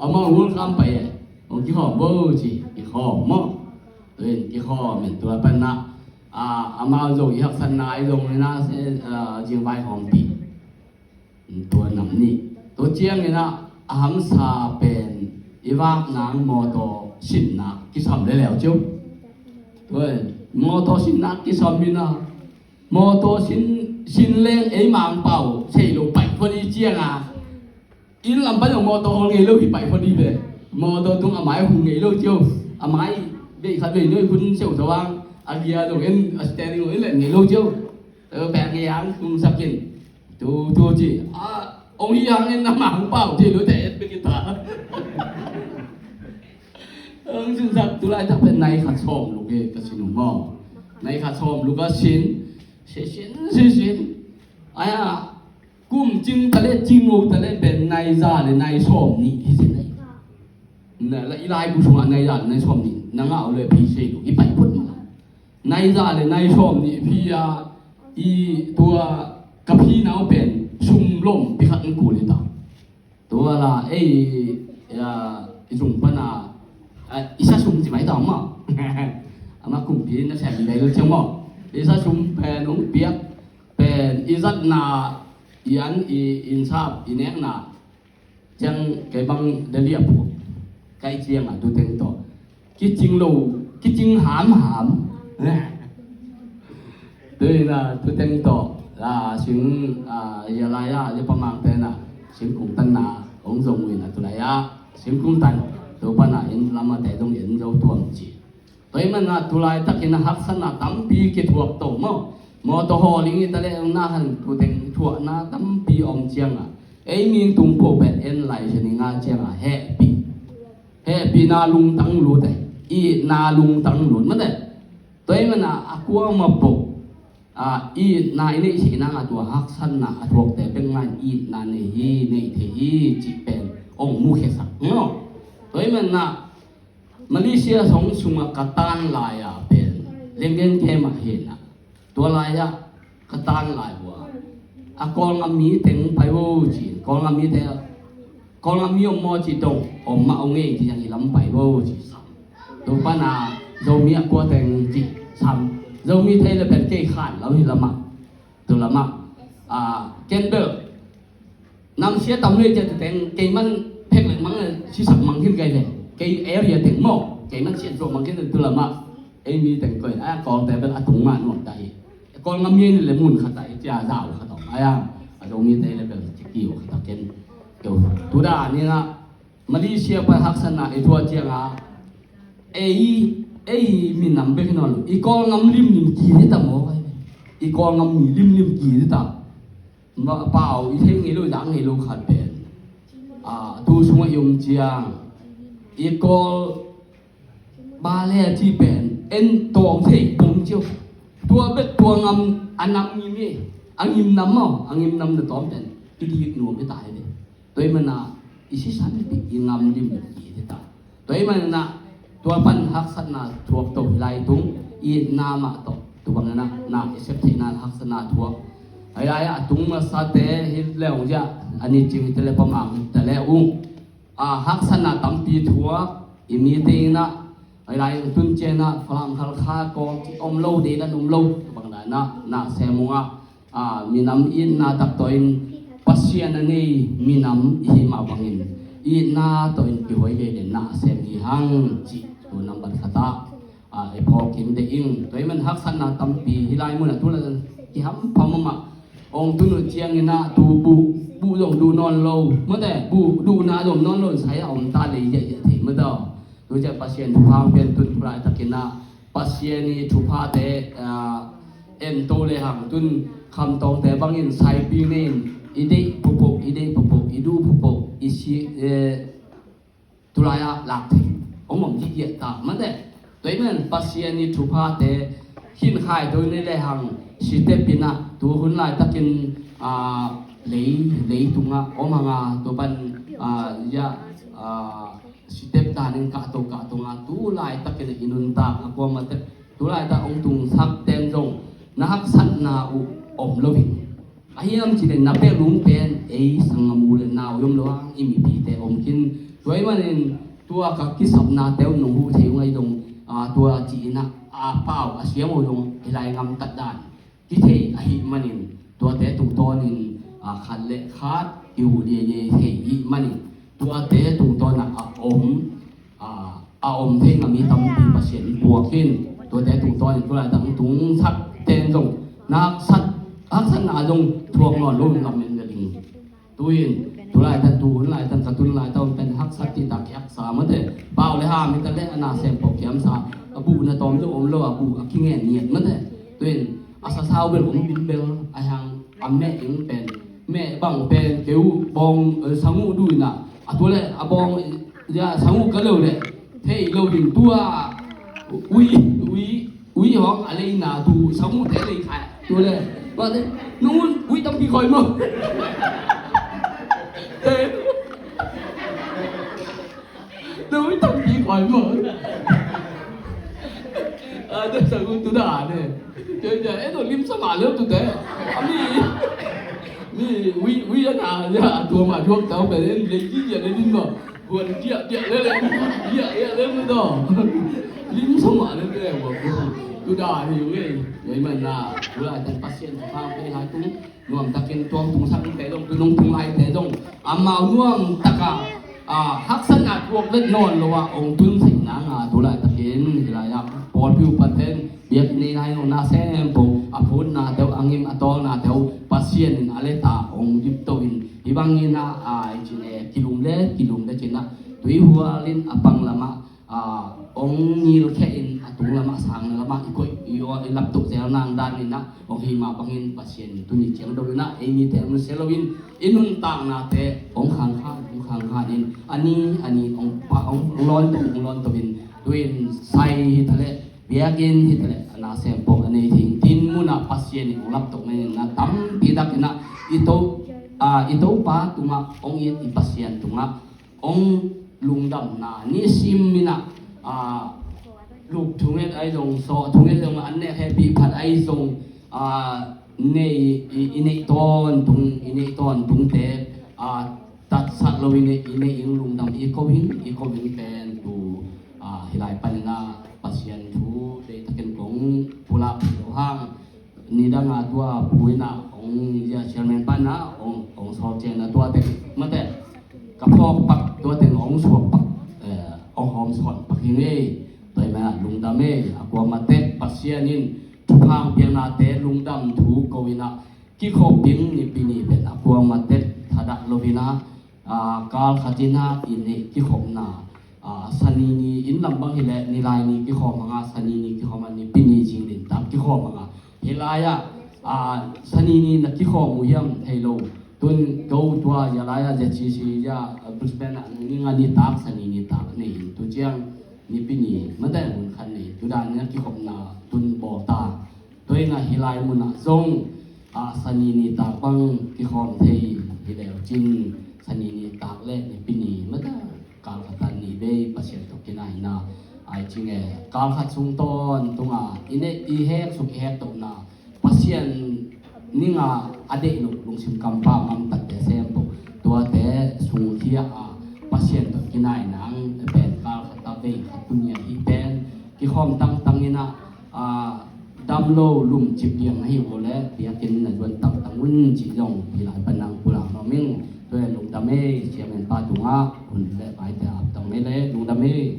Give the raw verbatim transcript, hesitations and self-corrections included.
Amau World Cup pai e. Hong kikhawm bo ci, kikhawm maw. Tua in kikhawm in tua pan ah, a, amau zong i haksatna i zong in ah, se, a, zingvai khawmpih. Tua nam nih. Tua ciangin ah, a hamsa pen i vak nang mawtaw sinna kisam leleu ciu. Tua in mawtaw sinna kisam in ah, mawtaw sin, sin leng ei Mangpau sei lo pai khua ni ciang a. Inn lam pan zong mawtaw hawl ngei lo hi pai phot hi ve. Mawtaw tung a mai hung ngei lo cio. A mai vei khat vei nuai hun siau zawang a gia zong en a steering zong en len ngei lo cio. Tua pek ngei ang tung sak in. Tu, tu ci. A, ong hi ang en na Mangpau ci lo te et pe kita. Ong sin sak tu lai tak pen nai khat sawm luk e ka sin uh maw. Nai khat sawm luk a sin. Si sin, si sin. Ai a, kum cing ta le, cing lo ta le, pen nai za le nai sawm nih hi si nai. Na, la, i lai bu sungah nai za le nai sawm nih, na ngah le phi sei lo, i pai phot mah. Nai za le nai sawm nih phi a, i tua ka phi nau pen, sum lom pi khat in kul hi ta. Tua la, ei, a, i zung pan a, a, i sa sum ci mai ta mah. Ama kumpi na sem dai lo ciang maw. I sa sum pen ong piak, pen i zatna, i an, i, i insap, i nekna. Ciang kei bang da liap uh. Kai ciang a tu teng tawh. Kicing lo, kicing hamham. Tu in a tu teng tawh. La sing, a, ya lai a, ya pamang te na. Singkung tan na, ong zong win a tu lai a. Singkung tan. Tu pan a in lam a te dong in zo tuam ci. Tua ahih manin ah tu laitakin a haksatna tampi kithuak to maw. Mawtaw hawling i ta leh na han tu teng thuakna tampi om ciang a, ei mihing tung peuh pen en lai sia ning a ciang a hehpih. Hehpihna lungtang lut e. Itna lungtang lut mate. Tua ahih manin ah a kuamah peuh a, itna i neih theih nang a tua haksatna a thuakte bek ngai itna nei hi, nei thei hi cih pen ong mukhiasak maw. Tua ahih manin ah Malaysia song sungah ka tan lai a pen Lenggen kem ah hi na. Tua lai ah ka tan lai uh a, a Kawlngam mi teng pai vo ci, Kawlngam mi te, Kawlngam mi om maw ci dong, om mah ong ei ci, yang i lam pai vo ci sam. Tu pan a Zomi a kua teng ci sam. Zomi thei le pen kei khan lo hi lam ah. Tu lam ah, a, ken bel nam sia tam le cia tu teng, kei man phek le mang le sisak mang khin kai le, kei area teng maw, kei man sia zuak mang khin tu lam ah, ei mi teng koi a Kawlte bel a tung mah nuam ta hi. Kawlngam mi le mun khat ah i cia zau khat om ai a, a Zomi te le bel ci kiu khat ah ken keu. Tu dan ni na, Malaysia pan haksatna i thuak ciang a, ei, ei minam bek hi nawn lo, i Kawlngam limlim ki hi ta maw kai. I Kawlngam mi limlim ki hi ta. Ma, pau i thei ngei lo, i dak ngei lo khat pen, a, tu sungah i om ciang, i Kawl ba le ci pen en tawm thei pum ciu. Tua bek tua ngam a nam ngim e. A ngim nam maw, a ngim nam na tawm pen i dik nuam hi ta hi ve. Tua ahih manin ah i sisan pi i ngam lim i hi ta. Tua ahih manin ah tua pan haksatna thuak to hi lai tung, itna mah tawh tu bang na, na i sep theihna haksatna thuak. Ai lai ah a tung masate hi le ong zia, a ni cing hi te le pamang hi te le ung. A, haksatna tampi thuak i mite in ah, ai lai tun ciang ah Falam, Khalkha, Kawlci om lo, deidan om lo, bang dan ah na sem ung ah, a, minam itna tak tawh in Pasian a nei minam i hi mah bangin itna tawh in kihuai lei le na sem hi hang ci tu nambat khat ah, a, i phawk in de ing. Tua ahih manin haksatna tampi hi lai mun ah tu la kiham pha mahmah. Ong tun uh ciangin ah tu buh, buh zong duh nawn lo mate, buh duhna zong nawn lo sai a om ta lei ziahziah thei mate. Tu ciang Pasian thupha hong pian tun tu laitakin ah Pasian i thuphate, a, en to le hang tun Khamtawngte bangin saipi nei in i deih phuhphuh, i deih phuhphuh, i duh phuhphuh, i si, eh, tu lai ah lak thei hong om dikdiak ta mate. Tua ahih manin Pasian i thuphate khin khai to in le hang sitep in ah tu hun laitakin, a, lei, leitungah om hang a, tua pan, a, ya, a, sitep danin kahto kahto nga tu laitakin i nuntak a kuamah te tu laitak hong tungsak ten zong na haksatna uh om lo hi. Ahi hiam cih leh na pek lum pen ei sanggam u le nau i om lo hang i mipite om khin, Tua ahih manin tua ka kisapna teuh nong huh thei uh ngai dong, a, tua ci-in ah, a, pau a siam uh dong hi lai, ngamtat dan kithei ahih manin tuate tungtawnin, a, khat le khat i huh liailiai thei ahih manin tuate tungtawn ah a om, a, a om thei ngam i tampi Pasian in puak in, tuate tungtawnin tulaitak tungsak ten zong na haksat, haksatna zong thuak nawn lo in ngam en ve ding. Tu-in tulaitan, tu hun laitan, ka tun laitan om pen haksat ti tak haksa mate. Pau le ham hi ta le a, na sem pok kiamsa, a buh na tawm lo om lo, a buh a kingen ngiat mate. Tu-in a sasau bel om bilbel a, hang a meh ing pen, meh bang pen keu bawng, eh, sanguh duina a, tu le a bawng, eh, ya sanguh ka lo le thei lo ding tua. Ui, ui, ui hong a leina tu sanguh te lei khai tu le. Ba te nung ui tampi koi mo. Te nung ui tampi koi mo. A te sanguh tu da ne. Te te e to lim sama le tu te. A mi mi ui ui a na ya tu ma juak tau be le le ki ya le lim mo. Buan diah diah lele, diah diah lele dah. Lim sama lele buat tu dah ni wei. Yai mana, tulaitan Pasian sang pe hai tung nuam takin tuang tung sang te dong, tu nung tung lai te dong. Amau nuam taka, a, haksatna tuak vet nawn lo a ong tun sing na nga, tulaitakin hi lai a pawl piu paten biak ni lai nong na sem po, a phun na teu, a ngim a tol na teu Pasian in a leta ong dip to in. Hi bangin a, a, i cin e, kilum le, kilum le cin a, tui hual in a pang lama, a, ong nil khe in a tung lama, sang lama, i koih, i o, i lap tuk zel nang dan in a, ong hi ma bangin Pasian tuni ciang do in a, ei mi te ong se lo in, i nuntakna te ong khang khan, ong khang khan in, ani, ani ong pa, ong, ong lon to, ong lon to in, tuin sai hi ta le, biakinn hi ta le, a na sem pok a nei thing tin mun a Pasian in ong lap tok nei na tampi tak in a, i to, a, i Topa tungah ong it i Pasian tungah ong lungdamna nisim in a, a, luk thunget ai zong, sawh thunget zong, an nek hehpih phat ai zong, a, nei, i, i neih tawntung, i neih tawntungte, a, tatsak lo i neih, i neih ing lungdam i ko ing, i ko ing pen tu, a, hi lai panin a Pasian thu deih takin kong pulak lo hang. Nidang a tua pu in a ong zia chairman pan a ong, ong sawl cian a tua tek mate. Ka phawk pak tua teng ong suak pak, eh, ong hawm sawn pak hi ngei. Tua i ma lungdam ei, a kuama tek Pasian in thuphang piaknate lungdam thu ko in a kikhop ding Nipi ni pen a kuama tek thadah lo in a, a, kal khat in a i neih kikhopna, a, Sani ni in lam bang hi le Nilai ni kikhawm hang a, Sani ni kikhawm a, Nipi ni zing din tak kikhawm hang a. Hi lai a, a, Sani ni na kikhawm uh hiam thei lo. Tun ko tua ya lai a, Z C C ya, a, Brisbane a, ni nga ni tak, Sani ni tak nei in tu ciang Nipi ni mate hun khat nei, tu dan na kikhopna tun bawl ta. Tua in a hi lai mun ah zong, a, Sani ni tak bang kikhawm thei hi leu cin, Sani ni tak le Nipi ni mata kal khat tan ni bei Pasian tawh kinai na, ai cing e, kal khat sung tawntung a i neih i hek suk i hek tohna Pasian ning a a deih loh lungsim kampau ngamtatte sem po, tuate sung khia a Pasian tawh kinai nang pen kal khat a bei khat tu ni a hi pen kikhawm tangtang in a, a, dam lo lum cip liang ahi uh le, biakinn na zuan tangtang un cih zong hi lai pan nang pulak nuam ing. Tua lungdam ei, chairman pa tungah hun le maite ap tang ei le, lungdam ei.